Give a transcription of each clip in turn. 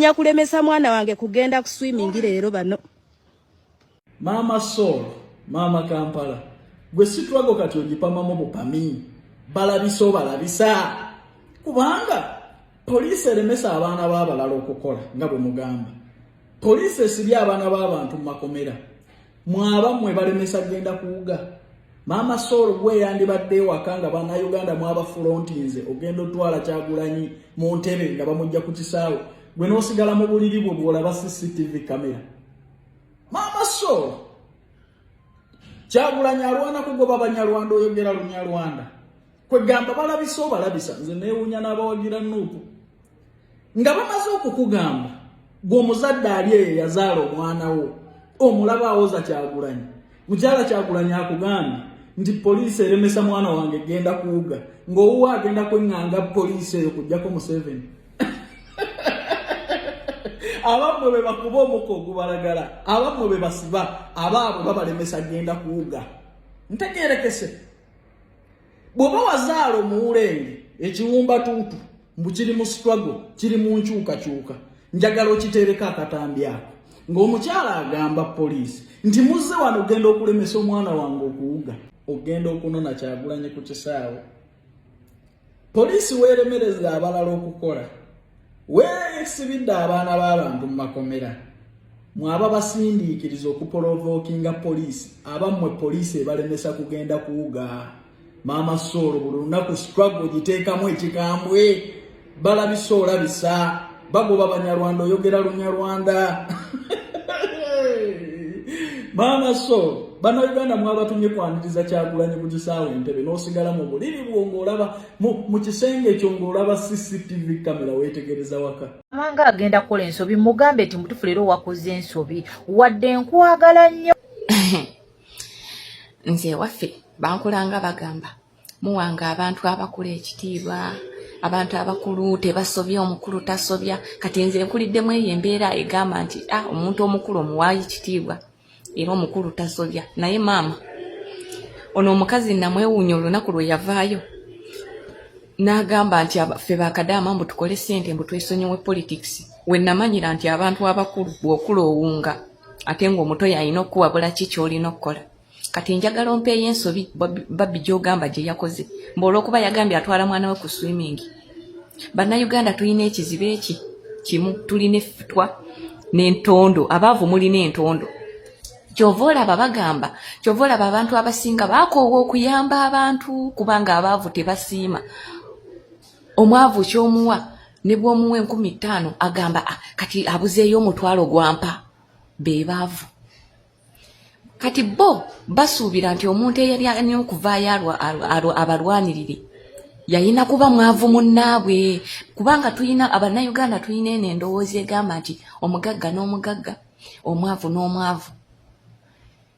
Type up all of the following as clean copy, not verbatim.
Banoonya kulemesa mwana wange kugenda ku swimming leero bano. Maama Soul, Maama Kampala, gwe sitwago kati ogipamamu bupami, balabisa obalabisa, kubanga poliisi eremesa abaana b'abalala okukola nga bwe mugamba. Poliisi esibye abaana b'abantu mu makomera, mwabammwe balemesa genda kuwuga. Maama Soul gwe yandibadde ewaka nga bannayuganda mwabafulontinze ogenda otwala Kyagulanyi mu ntebe nga bamujja ku kisaawe, gwe n'osigala mu buliri bwo bw'olaba CCTV kamera. Maama Soul, Kyagulanyi alwana kugoba Banyarwanda, oyogera Lunyarwanda. Kwegamba balabisa obalabisa, nze neewuunya n'abawagira Nuupu. Nga bamaze okukugamba, gwe omuzadde ali eyo yazaala omwana wo, omulaba awoza Kyagulanyi. Mukyala Kyagulanyi akugambye nti poliisi eremesa mwana wange genda kuwuga, ng'owuwa agenda kweŋŋanga poliisi eyo kujjako Museveni. Abammwe be bakuba omukka ogubalagala, abammwe be basiba, abaabwe babalemesa genda kuwuga. Ntegeerekese. Bw'oba wazaala omuwulenge ekiwumbatuutu mbu kiri mu struggle, kiri mu nkyukakyuka, njagala okiteereko akatambi ako ng'omukyala agamba poliisi nti muzze wano ogenda okulemesa omwana wange okuwuga, ogenda okunona Kyagulanyi ku kisaawe. Poliisi weeremereza abalala okukola, weesibidde abaana b'abantu mu makomera, mwaba basindiikiriza okupolovookinga poliisi, abammwe poliisi ebalemesa kugenda kuwuga. Maama Soolo buli lunaku struggle giteekamu ekikambwe, balabisa olabisa, bagoba Banyarwanda oyogera Lunyarwanda. Maama Soolo, Bannayuganda mwabatumye kwaniriza Kyagulanyi ku kisaawe Entebbe, n'osigala mu buliri bwo ng'olaba mu kisenge ekyo ng'olaba CCTV kamera weetegereza waka. Amanga agenda kukola ensobi, mugambe nti mutufu leero wakoze ensobi, wadde nkwagala nnyo. Nze ewaffe bankulanga bagamba muwanga abantu abakulu ekitiibwa, abantu abakulu tebasobya, omukulu tasobya. Kati nze nkuliddemu eyo embeera egamba nti omuntu omukulu omuwaayo ekitiibwa era omukulu tasobya. Naye maama ono omukazi namwewuunya olunaku lwe yavaayo n'agamba nti ffe bakadaama mbu tukole ssente mbu twesonyiwe politics. We namanyira nti abantu abakulu bw'okula owunga, ate ng'omuto yalina okukuwabula ki ky'olina okukola. Kati njagala ompeeyo ensobi Barbie gy'ogamba gye yakoze, mbu olw'okuba yagambye atwala mwana we ku swimming. Bannayuganda tulina ekizibu eki kimu, tulina effutwa n'entondo, abaavu mulina entondo. Kyova olaba bagamba, kyova olaba abantu abasinga baakoowa okuyamba abantu kubanga abaavu tebasiima. Omwavu ky'omuwa ne bw'omuwa 5,000 agamba kati abuzeeyo omutwalo gwampa. Be baavu. Kati bo basuubira nti omuntu eyali alina okuvaayo abalwanirire yalina kuba mwavu munnaabwe, kubanga tulina Abannayuganda tulina eno endowooza egamba nti omugagga n'omugagga, omwavu n'omwavu.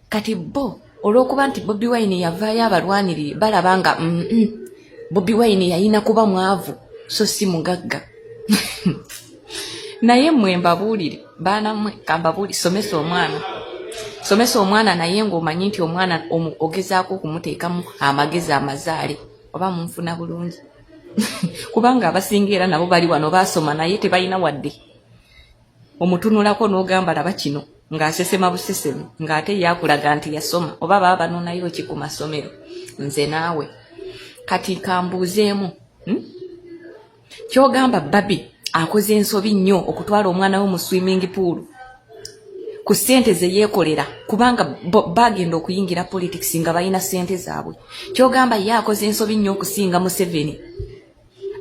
Kati bo olw'okuba nti Bobi Wine yavaayo abalwanirire, balaba nga Bobi Wine yalina kuba mwavu so si mugagga. Naye mmwe mbabuulire, baana mmwe, kambabuulire, somesa omwana, somesa omwana naye ng'omanyi nti omwana ogezaako okumuteekamu amagezi amazaale, oba munfuna bulungi, kubanga abasinga era nabo bali wano baasoma naye tebalina wadde. Omutunulako n'ogamba laba kino ng'asesema busesemi, ng'ate yakulaga nti yasoma, oba baba banoonayo ki ku masomero. Nze naawe kati kambuuzeemu, Kyogamba Barbie akoze ensobi nnyo okutwala omwana we mu swimming pool ku ssente ze yeekolera, kubanga bagenda okuyingira politics nga balina ssente zaabwe. Kyogamba ye akoze ensobi nnyo okusinga Museveni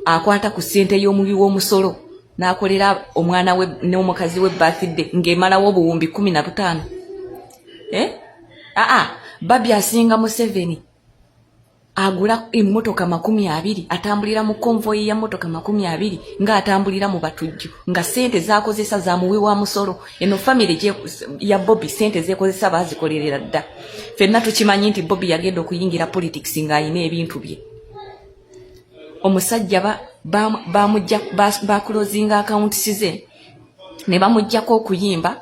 akwata ku ssente y'omuwi w'omusolo n'akolera omwana we n'omukazi we birthday ng'emalawo obuwumbi 15? Aa, Barbie asinga Museveni agula emmotoka 20, atambulira mu konvoyi ya mmotoka 20 ng'atambulira mu batujju, nga ssente z'akozesa za muwi wa musolo. Eno famire ya Bobi ssente zeekozesa baazikolerera dda. Ffenna tukimanyi nti Bobi yagenda okuyingira politics ng'alina ebintu bye. Omusajja bamujja bakulozinga accounts ze ne bamuggyako okuyimba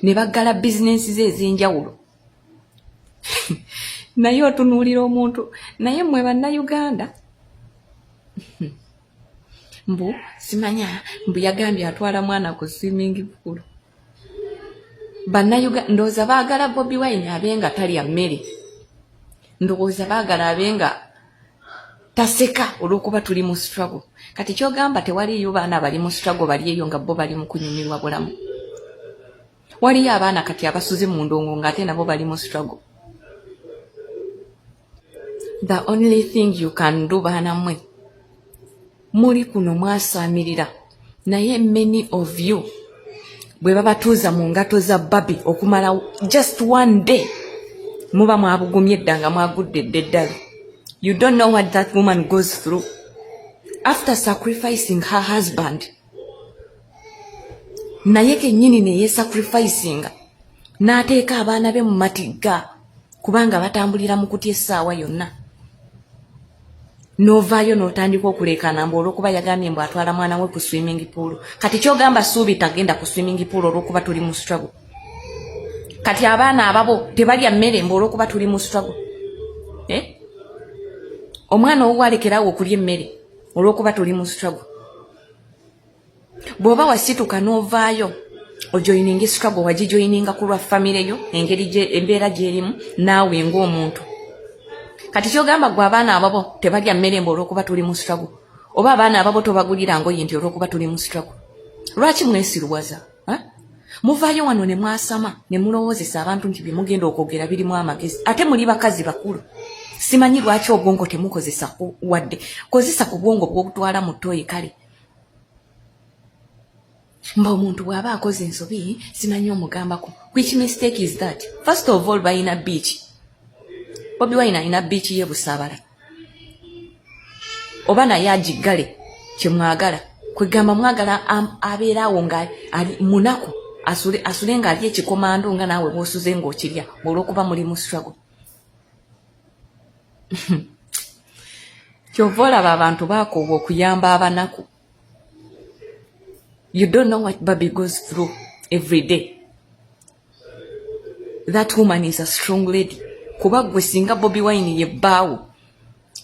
ne baggala bizinensi ze ez'enjawulo. Naye otunuulira omuntu, naye mmwe Bannayuganda Mbu simanya mbu yagambye atwala mwana ku swimming pool. Bannayuganda ndowooza baagala Bobi Wine abe nga talya mmere, ndowooza baagala abe nga taseka olw'okuba tuli mu struggle. Kati kyogamba tewaliiyo baana bali mu struggle bali eyo nga bo bali mu kunyumirwa bulamu? Waliyo abaana kati abasuze mu ndongo ng'ate nabo bali mu struggle. The only thing you can do, baana mmwe muli kuno mwasaamirira, naye many of you bwe babatuuza mu ngato za Barbie okumala just one day, muba mwabugumye edda nga mwagudde edda eddalu. You don't know what that woman goes through after sacrificing her husband, naye kennyini neyesacrificinga n'ateeka abaana be mu matigga kubanga batambulira mu kutya essaawa yonna. N'ovaayo n'otandika okuleekaana mbu olw'okuba yagambye mbu atwala mwana we ku swimming pool. Kati kyogamba Suubi tagenda ku swimming pool olw'okuba tuli mu struggle? Kati abaana ababo tebalya mmere mbu olw'okuba tuli mu struggle, eh? Omwana owuwe alekerawo okulya emmere olw'okuba tuli mu struggle? Bw'oba wasituka n'ovaayo ojoininga struggle, wagijoininga ku lwa famire yo, engeri embeera gyerimu naawe ng'omuntu. Kati kyogamba gwe abaana ababo tebalya mmere mbu olw'okuba tuli mu struggle, oba abaana ababo tobagulira ngoye nti olw'okuba tuli mu struggle? Lwaki mwesiruwaza? Muvaayo wano ne mwasama ne mulowoozesa abantu nti bye mugenda okwogera birimu amagezi, ate muli bakazi bakulu. Simanyi lwaki obwongo temukozesa wadde kozesa ku bwongo bw'obutwala mu ttooyi. Kale mba omuntu bw'aba akoze ensobi simanyi omugambako, which mistake is that? First of all, balina beach. Bobi Wine alina beach ye Busaabala, oba naye agiggale? Kyemwagala kwegamba mwagala abeere awo nga ali munaku, asule, asule ng'ali ekikomando nga naawe bw'osuze ng'okirya olw'okuba muli mu struggle. Kyova olaba abantu baakoowa okuyamba abanaku. You don't know what Barbie goes through every day. That woman is a strong lady, kuba gwe singa Bobi Wine ye bbaawo,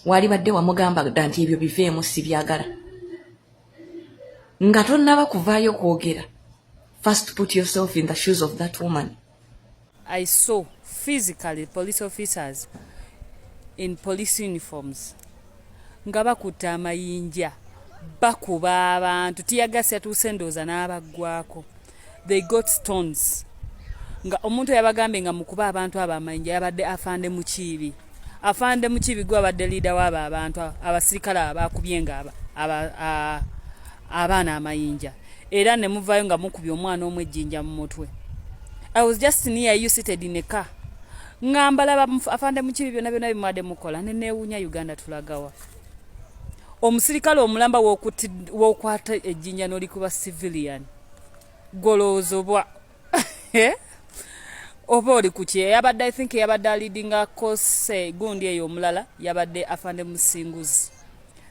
wali badde wamugamba dda nti ebyo biveemu, sibyagala. Nga tonnaba kuvaayo kwogera, first put yourself in the shoes of that woman. I saw physically police officers in police uniforms nga bakutte amayinja bakuba abantu. Tear gas yatuuse ndowooza n'abaggwako. They got stones nga omuntu yabagambye nga mukuba abantu abo amayinja yabadde Afande Mukiibi. Afande Mukiibi gwe abadde leader w'abo abantu, abasirikale abakubye nga abaana amayinja, era ne muvaayo nga mukubye omwana omu ejjinja mu mutwe. I was just near you, seated in a car, nga mbalaba. Afande Mukiibi, byonna byonna bimwadde mukola, ne neewuunya Uganda tulagawa. Omusirikale omulamba w'okwata ejjinja n'olikuba civilian, golowooza obwa oba oli ku ki? Yabadde, I think, yabadde aleadinga kose gundi eyo. Omulala yabadde Afande Musinguzi,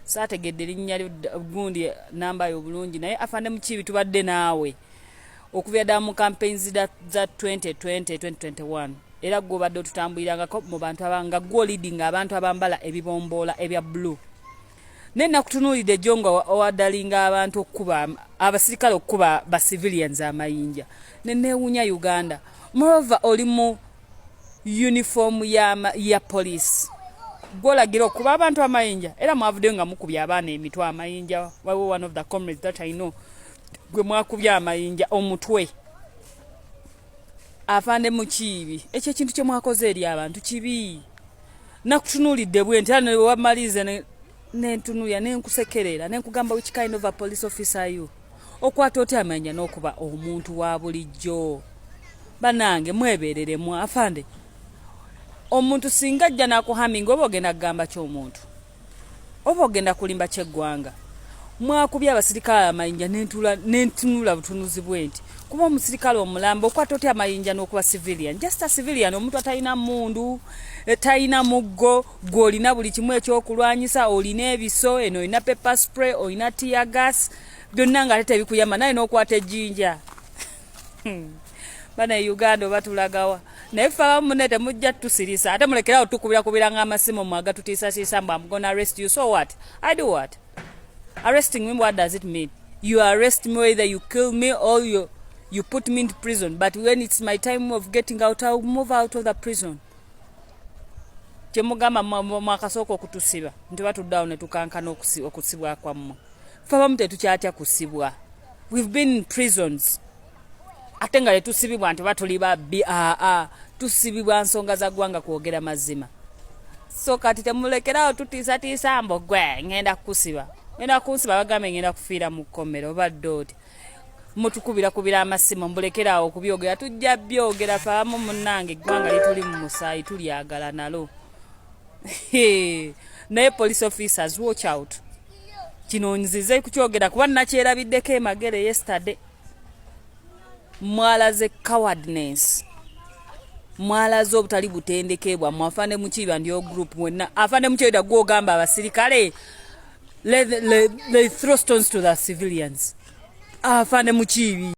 saategedde erinnya gundi namba yo obulungi, naye Afande Mukiibi, tubadde naawe okuva ddala mu campaigns za 2020, 2021, era gwe obadde otutambulirangako mu bantu nga gwe oleadinga abantu abambala ebibomboola ebya blue. Naye nakutunuulidde jjo nga owaddalinga abantu okukuba, abasirikale okukuba ba civilians amayinja, neneewuunya Uganda. Moreover, oli mu uniform ya police, gwolagira okuba abantu amayinja, era mwavuddeyo nga mukubye abaana emitwe amayinja. Waliwo one of the comrades that I know gwe mwakubye amayinja omutwe. Afande Mukiibi, ekyo ekintu kye mwakoze eri abantu kibi. Nakutunuulidde bwe nti era wamalize nentunulira nenkusekerera nenkugamba, which kind of a police officer you? Okwata otya amayinja n'okuba omuntu wa bulijjo? Banange, mwebereremu. Afande, omuntu singa ajja nakuhaminga, oba ogenda kugamba kyomuntu oba ogenda kulimba kyeggwanga? Mwakubye abasirikale amayinja, nentunula butunuzi bwe nti, kuba omusirikale omulamba okwata otya amayinja n'okuba civilian, just a civilian, omuntu atalina mundu, talina muggo, gwe olina buli kimu ekyokulwanyisa, olina ebiso eno, olina pepper spray, olina tear gas, byonna nga ate tebikuyamba, naye n'okwata ejjinja. Bana Uganda, oba tulagawa? Naye ffe abamu mune temujja tusirisa, ate mulekerawo tukubira kubiranga amasimu mwe agatutiisatiisa mbu am gonna arrest you. So what? I do what? Arresting me, what does it mean? You arrest me, whether you kill me or you put me into prison, but when it's my time of getting out, I'll move out of the prison. Kyemugamba mwakasooka okutusiba nti batuddeawo ne tukankana okusibwa kwammwe. Fe abamu tetukyatya kusibwa. We've been in prisons, ate nga tetusibibwa nti batuli babbi. Aa, tusibibwa nsonga za ggwanga, kwogera mazima. So kati temulekerawo tutiisatiisa mbo gwe ngenda kukusiba, ngenda kunsiba, bagambe ngenda kufiira mu kkomero. Obadde oti mutukubirakubira amasimu, mbulekerawo okubyogera, tujja byogera. Fe abamu munnange eggwanga lituli mu musaayi, tulyagala nalo. Naye police officers, watch out. Kino nzize kukyogera kuba nakyerabiddeko emagere yesterday. Mwalaze cowardness, mwalaze obutali butendeke bwammwe. Afande Mukiibi and your group mwenna, Afande Mukiibi, gwogamba abasirikale they throw stones to the civilians. Afande Mukiibi.